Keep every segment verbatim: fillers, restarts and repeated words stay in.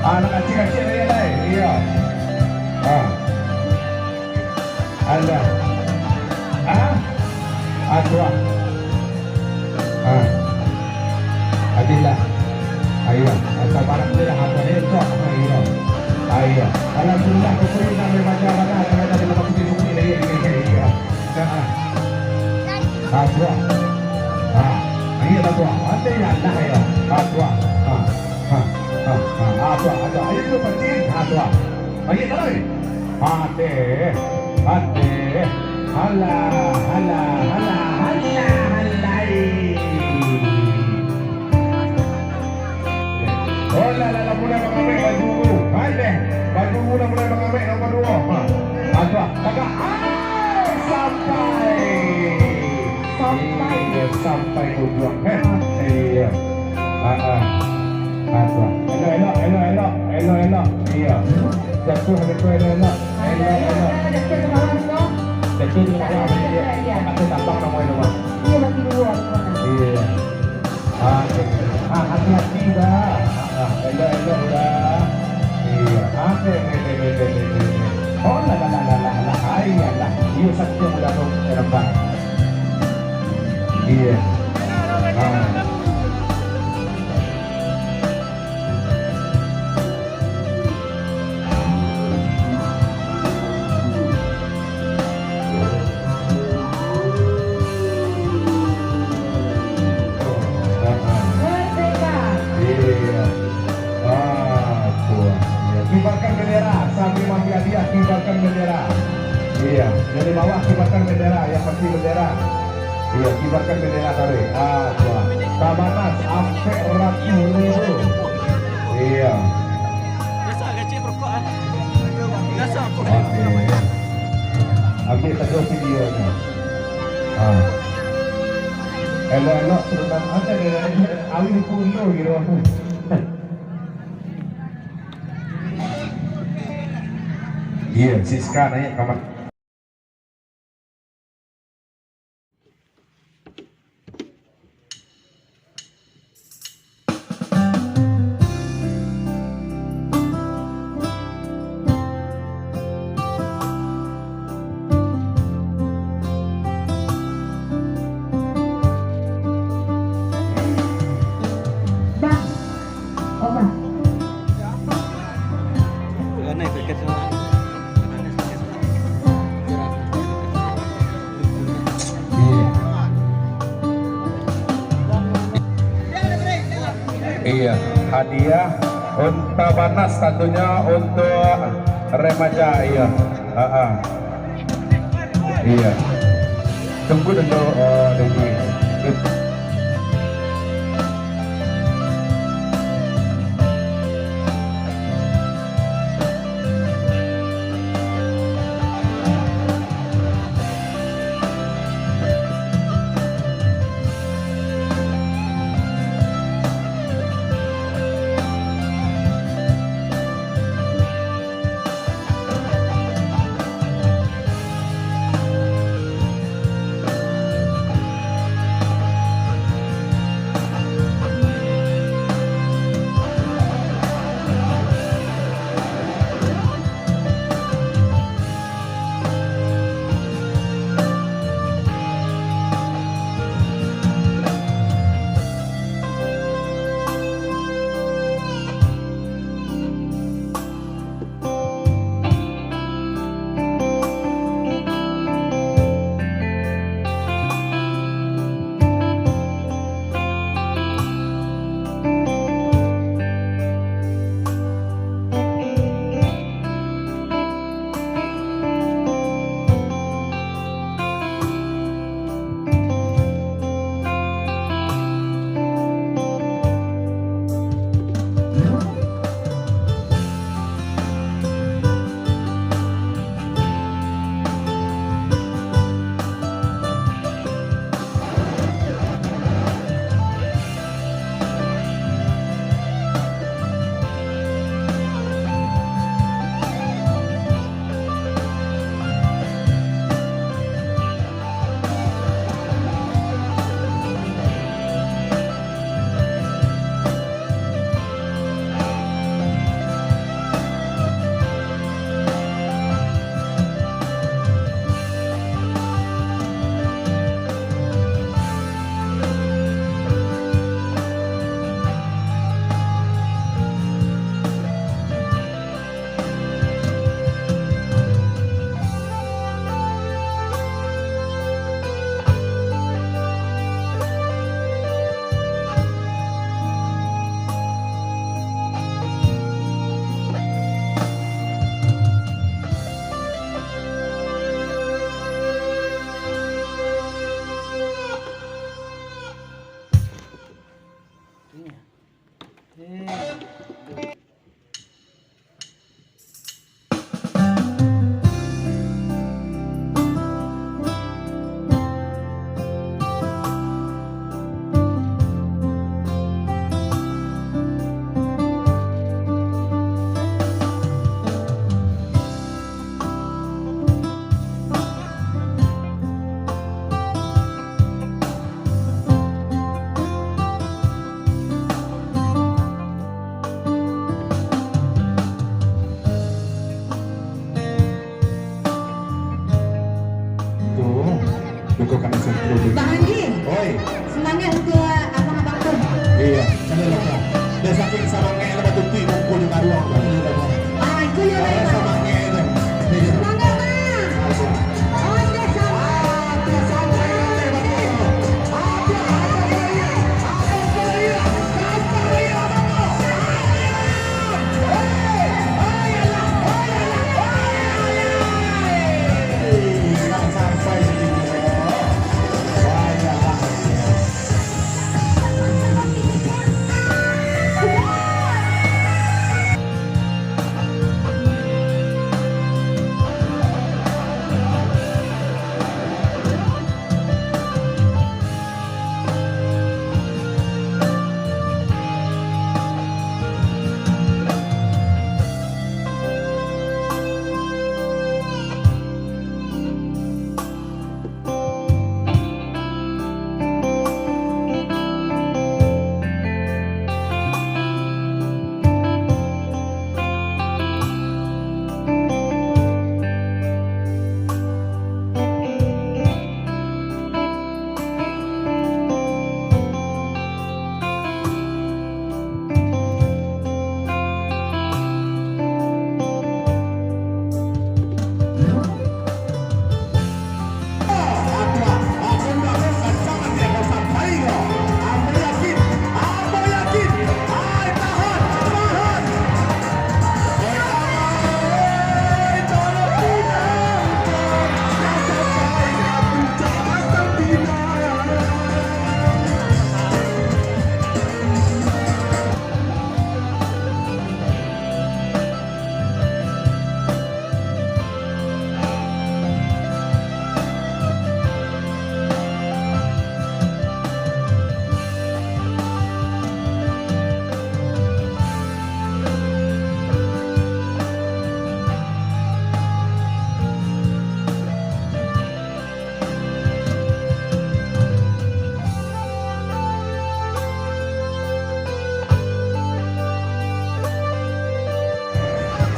Ah, nan kacik-kacik lai, lai. Iyo. Ah. Alah. Ah? Aduh. Ah. Adil lah. Ayo. Asal barang dia lah. Apa dia cok? Ayo. Ayo. Alhamdulillah, kau pun nak remaja mana? Kalau dah dalam putih-putih lagi, lagi, lagi. Iyo. Ah, ah. Ah, tuah. Ah. Ayo lah, tuah. Adil lah, lah, ayo. Ah, tuah. Ah. Ah. Ah. Ah. Ah, tuah. Ah, tuah. Ayo tu, pancing. Ah, tuah. Ayo, taruih. Adeh, adeh, alah, alah, alah, alah, alai. Oh, lah, lah, lah, mulai mangamek baju. Adeh, baju lah mulai mangamek, nomor duo. Ha. Aduh, tagak. Ah, sampai. Sampai. Iyo, sampai tujuan. Eh, iyo. Ah, ah. Ah, tuah. Elok, elok, elok, elok. Elok, elok. Iyo. Jatuah, jatuah, elok, elok. Elok, elok. Jatuah tu bawah, iyo. Ateh tambang namo itu, Bang. Iyo. Ah, ah, hati-hati dah. Ah, ah. Elok, elok dah. Iyo. Ah, deh, deh, deh. Oh, lah, lah, lah. Ai, alah. Iyo, sakti muda tu. Nampak. Iyo. Ah. Merdeka! Iya. Ah, tuh. Ya, kibarkan bendera sambil mampir hadiah, kibarkan bendera. Iya, dari bawah kibarkan bendera, yang penting bendera. Iya, kibarkan bendera tadi. Ah, tuh. Tabanas, ampek ratuih ribu. Iya. Oke. Ambil sajo videonyo. Ah. Elok-elok turunan, asa dia awih pulo gitu. Iya, Siska naik kamar. Bah, Oma. Iya. Iya, hadiah unta banas, tentunya untuk remaja, iya. Ha, ha. Iya. Tunggu dulu, eh, Dedi. Bang Anggi, oi, semangat untuk abang-abang tu. Iya, caliak lah, Kak. Dah saking samangaik lah, batutuik muko jo karuang, Kak. Ah, itu yo, kalau samangaik tu. Iya. Semangat, Bang. Oke, sampai. Ah, tu sampai, sampai, sampai.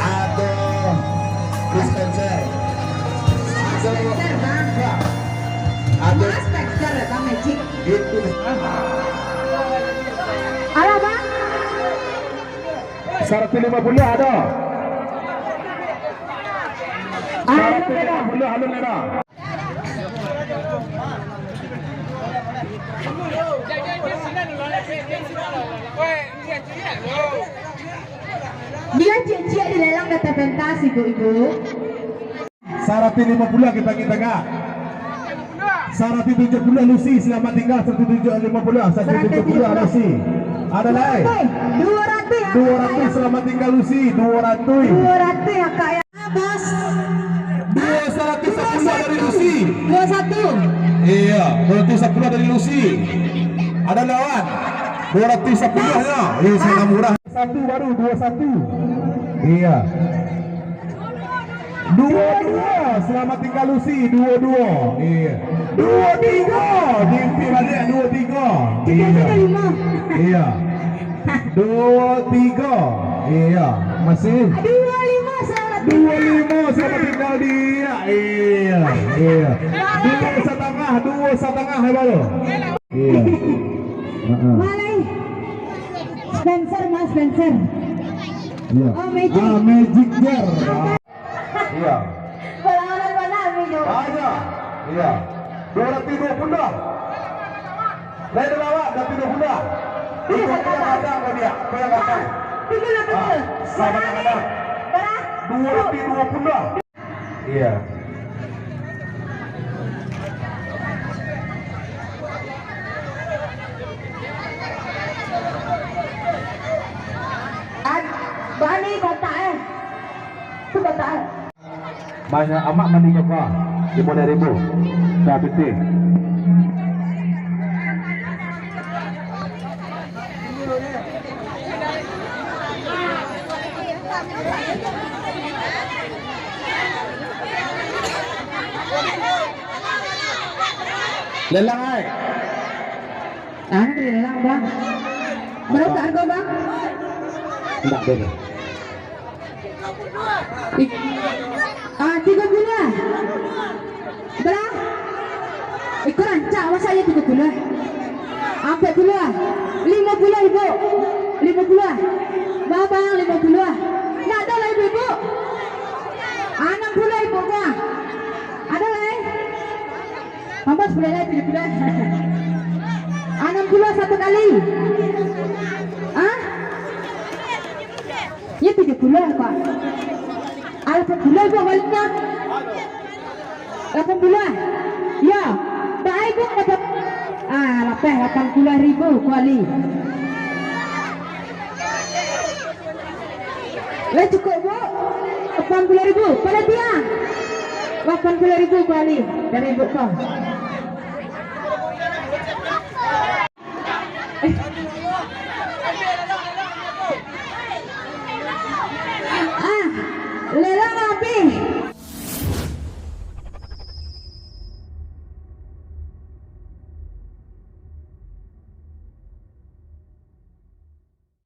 Ado dispenser. Ado. Dispenser, Bang. Ya. Ado. Mas, dispenser, Bang, Magic. Itu. Alah, Bang. Saratuih limo puluah ado. Saratuih limo puluah alun ado. Dia ciek-ciek dilelang data pentas, Ibu-ibu. Saratuih limo puluah kita, kita, Kak. Saratuih tujuah puluah Lucy, selamat tinggal, saratuih tujuah limo puluah, saratuih tujuah puluah Lucy. Ada lai? Duo ratuih, duo ratuih, selamat tinggal Lucy, duo ratuih. Duo ratuih, Kak, ya. Bos. Duo saratuih sapuluah dari Lucy. Duo satu. Iya, duo ratuih sapuluah dari Lucy. Ada lawan? Duo ratuih sapuluah nyo. Iya, sangat murah. Satu baru, duo satu. Iya. Duo duo, selamat tinggal Lucy, duo duo. Iya. Duo tigo, diimpik baliak, duo tigo. Tigo, iya, tigo, limo. Iya. Duo tigo. Iya, masih. Duo limo, selamat tinggal. Duo limo, selamat tinggal dia. Iya, iya. Duo satangah, duo satangah, ya, baru. Iya. Heeh. Malai. Spencer, Mas Spencer. Iya. Oh, Magic. Ah, Magic Jar. Iya. Bola-bola, bola, Magic. Ah, iya. Iya. Duo ratuih duo puluah. Lain lawak, ratuih duo puluah. Itu yang kadang, kau dia. Kau yang kadang. Tiga lah, betul. Ah, sama yang kadang. Berah? Duo ratuih duo puluah. Iya. An-, bani kotak, eh. Tu kotak, eh. Banyak amat mandi kaka. Lima belas ribu. Dah pitih. Lelang ai. Tahan di lelang, Bang. Berapa harga, Bang? Indak bana. Ik-, ah, tiga puluh lah. Berapa? Ko rancak, masa iyo tigo puluah? Ampek puluah. Limo puluah, Ibu. Limo puluah. Babang, limo puluah. Ndak ado lai, Ibu-ibu? Anam puluah, Ibu, ko. Ado lai? Tambah sapuluah lai, tigo puluah. Anam puluah satu kali. Ah? Iyo tigo puluah, Pak. Alhamdulillah, Ibu, baliknyo. Lapan puluah. Yo. Baik, Bu, dapat. Ah, lapeh lapan puluah ribu kuali. Lah cukup, Bu. Lapan puluah ribu. Panitia. Lapan puluah ribu kuali dari Ibu ko.